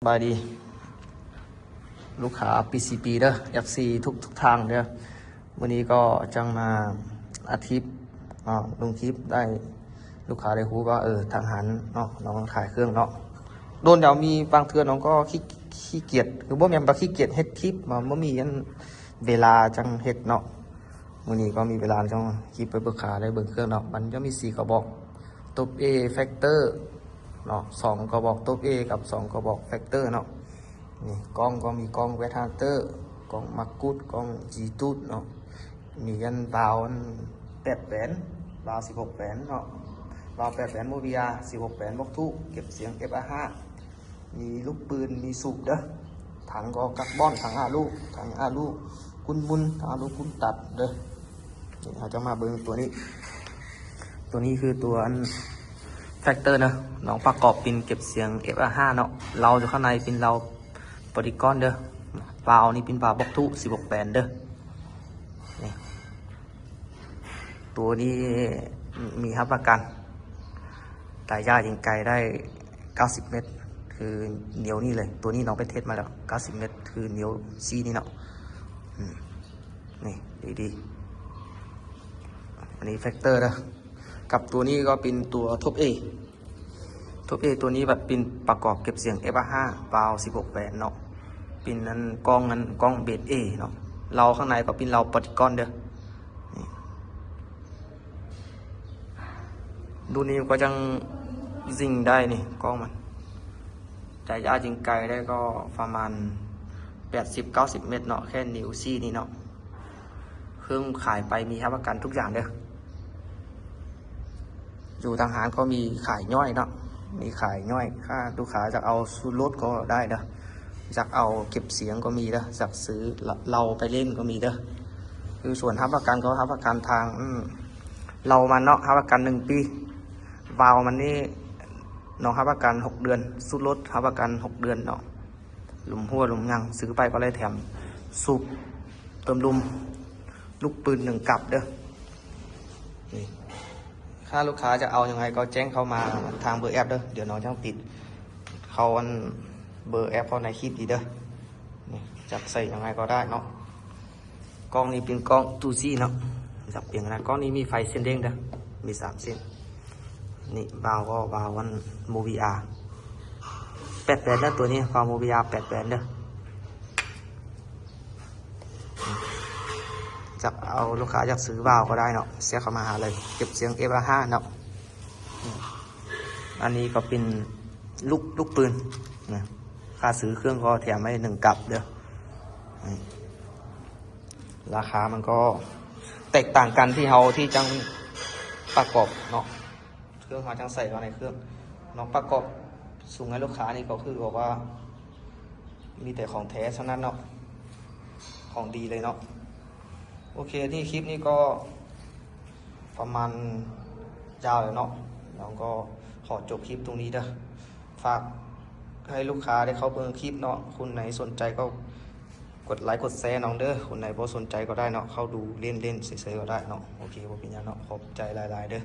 ສະບາຍດີລູກຄ້າ PCB ເດີ FC ທຸກໆທ່ານເດີ. ມື້ນີ້ກໍຈັ່ງມາອັດຄລິບເນາະ ລົງຄລິບໄດ້ ລູກຄ້າໄດ້ຮູ້ວ່າ ເອີ ທາງຮ້ານເນາະ ນ້ອງຂາຍເຄື່ອງເນາະ. ໂດນແລ້ວ ມີບາງເທື່ອນ້ອງກໍຂີ້ ຂີ້ກຽດ ຄືບໍ່ແມ່ນວ່າຂີ້ກຽດເຮັດຄລິບ ບໍ່ມີອັນເວລາຈັ່ງເຮັດເນາະ. ມື້ນີ້ກໍມີເວລາຈັ່ງຄລິບໃຫ້ລູກຄ້າໄດ້ເບິ່ງເຄື່ອງເນາະ. ມັນຈະມີສີ່ກະບອກ ຕົບ A Factor ເນາະ ສອງກະບອກຕົບ A ກັບສອງກະບອກ Factor ເນາະ. ນີ້ກ້ອງກໍມີກ້ອງ Wet Hunter ກ້ອງ Magut ກ້ອງ G-Tooth ເນາະ. ມີອັນວາວອັນແປດແຫວນ ວາວສິບຫົກແຫວນເນາະ ວາວແປດແຫວນ Movia ສິບຫົກແຫວນ Box Two ເກັບສຽງ ເອັຟອາຫ້າ ມີລູກປືນ ມີສູບເດີ. ຖັງກໍກັກບອນ ຖັງອາລູ ຖັງອາລູກຸນມຸນ ຖັງອາລູກຸນຕັດເດີ. ນີ້ເຮົາຈະມາເບິ່ງຕົວນີ້ ຕົວນີ້ຄືຕົວອັນ Factor ເນາະ ນ້ອງປະກອບເປັນເກັບສຽງ ເອັຟອາຫ້າ ເນາະ. ເລົາຢູ່ຂ້າງໃນເປັນເລົາ Polygon ເດີ. ວາວນີ້ເປັນວາວ Box Two ສິບຫົກແຫວນເດີ. ນີ້ ຕົວນີ້ມີຮັບປະກັນໄລຍະຍິງໄກໄດ້ເກົ້າສິບແມັດ ຄືແນວນີ້ເລີຍ. ຕົວນີ້ນ້ອງໄປເທສມາແລ້ວ ເກົ້າສິບແມັດ ຄືແນວຊີ້ນີ້ເນາະ. ອືມ ນີ້ ດີໆ ອັນນີ້ Factor ເດີ. ກັບຕົວນີ້ກໍເປັນຕົວ Top A Top A ຕົວນີ້ບັດເປັນປະກອບເກັບສຽງ ເອັຟອາຫ້າ ວາວສິບຫົກແຫວນເນາະ. ເປັນອັນກ້ອງ ອັນກ້ອງເບສ A ເນາະ. ເລົາຂ້າງໃນກໍເປັນເລົາ Polygon ເດີ. ນີ້ ລຸ້ນນີ້ກໍຍັງຍິງໄດ້ນີ້ ກ້ອງມັນ ໄລຍະຍິງໄກໄດ້ກໍປະມານແປດສິບ ເກົ້າສິບແມັດເນາະ ແຄ່ແນວຊີ້ນີ້ເນາະ. ເຄື່ອງຂາຍໄປມີຮັບປະກັນທຸກຢ່າງເດີ. ຢູ່ທາງຮ້ານກໍມີຂາຍຍ່ອຍເນາະ ມີຂາຍຍ່ອຍ. ຖ້າລູກຄ້າຢາກເອົາສູ່ລົດກໍໄດ້ເດີ. ຢາກເອົາເກັບສຽງກໍມີເດີ. ຢາກຊື້ເລົາໄປຫຼິ້ນກໍມີເດີ. ຄືສ່ວນຮັບປະກັນກໍຮັບປະກັນທາງ ອືມ ເລົາມັນເນາະ ຮັບປະກັນໜຶ່ງປີ. ວາວມັນນີ້ນ້ອງຮັບປະກັນຫົກເດືອນ. ສູບລົດຮັບປະກັນຫົກເດືອນເນາະ. ຫຼຸມຮົ່ວ ຫຼຸມຫຍັງ ຊື້ໄປກໍໄດ້ແຖມສູບເຕີມຫຼຸມ ລູກປືນໜຶ່ງກັບເດີ. ນີ້ ຖ້າລູກຄ້າຈະເອົາຫຍັງໃດກໍແຈ້ງເຂົ້າມາທາງເບີແອັບເດີ. ດຽວນ້ອງຈັ່ງຕິດເຂົ້າອັນເບີແອັບເຂົ້າໃນຄລິບອີກເດີ. ນີ້ ຈັກໃສ່ຫຍັງໃດກໍໄດ້ເນາະ. ກ້ອງນີ້ເປັນກ້ອງ Two C ເນາະ. ຈັກປ່ຽນນະ. ກ້ອງນີ້ມີໄຟເສັ້ນເດ້ງເດີ ມີສາມເສັ້ນ. ນີ້ ວາວກໍວາວອັນ Movia ແປດແຫວນເດີ. ຕົວນີ້ວາວ Movia ແປດແຫວນເດີ. ຢາກເອົາ ລູກຄ້າຢາກຊື້ວາວກໍໄດ້ເນາະ ແຊະເຂົ້າມາຫາເລີຍ. ເກັບສຽງ ເອັຟອາຫ້າ ເນາະ. ອັນນີ້ກໍເປັນລູກ ລູກປືນນະ. ຄ່າຊື້ເຄື່ອງກໍແຖມໃຫ້ໜຶ່ງກັບເດີ. ນີ້ ລາຄາມັນກໍແຕກຕ່າງກັນທີ່ເຮົາ ທີ່ຈັ່ງປະກອບເນາະ. ເຄື່ອງເຮົາຈັ່ງໃສ່ເຂົ້າໃນເຄື່ອງເນາະ. ປະກອບສົ່ງໃຫ້ລູກຄ້ານີ້ກໍຄືບອກວ່າ ມີແຕ່ຂອງແທ້ເທົ່ານັ້ນເນາະ ຂອງດີເລີຍເນາະ. ໂອເຄ ນີ້ຄລິບນີ້ກໍປະມານຍາວແລ້ວເນາະ. ນ້ອງກໍຂໍຈົບຄລິບຕົງນີ້ເດີ. ຝາກໃຫ້ລູກຄ້າໄດ້ເຂົ້າເບິ່ງຄລິບເນາະ. ຄົນໃດສົນໃຈກໍກົດໄລກົດແຊນ້ອງເດີ. ຄົນໃດບໍ່ສົນໃຈກໍໄດ້ເນາະ ເຂົ້າດູເລ່ນໆ ເຊີຍໆ ກໍໄດ້ເນາະ. ໂອເຄ ບໍ່ເປັນຫຍັງເນາະ. ຂອບໃຈຫຼາຍໆເດີ.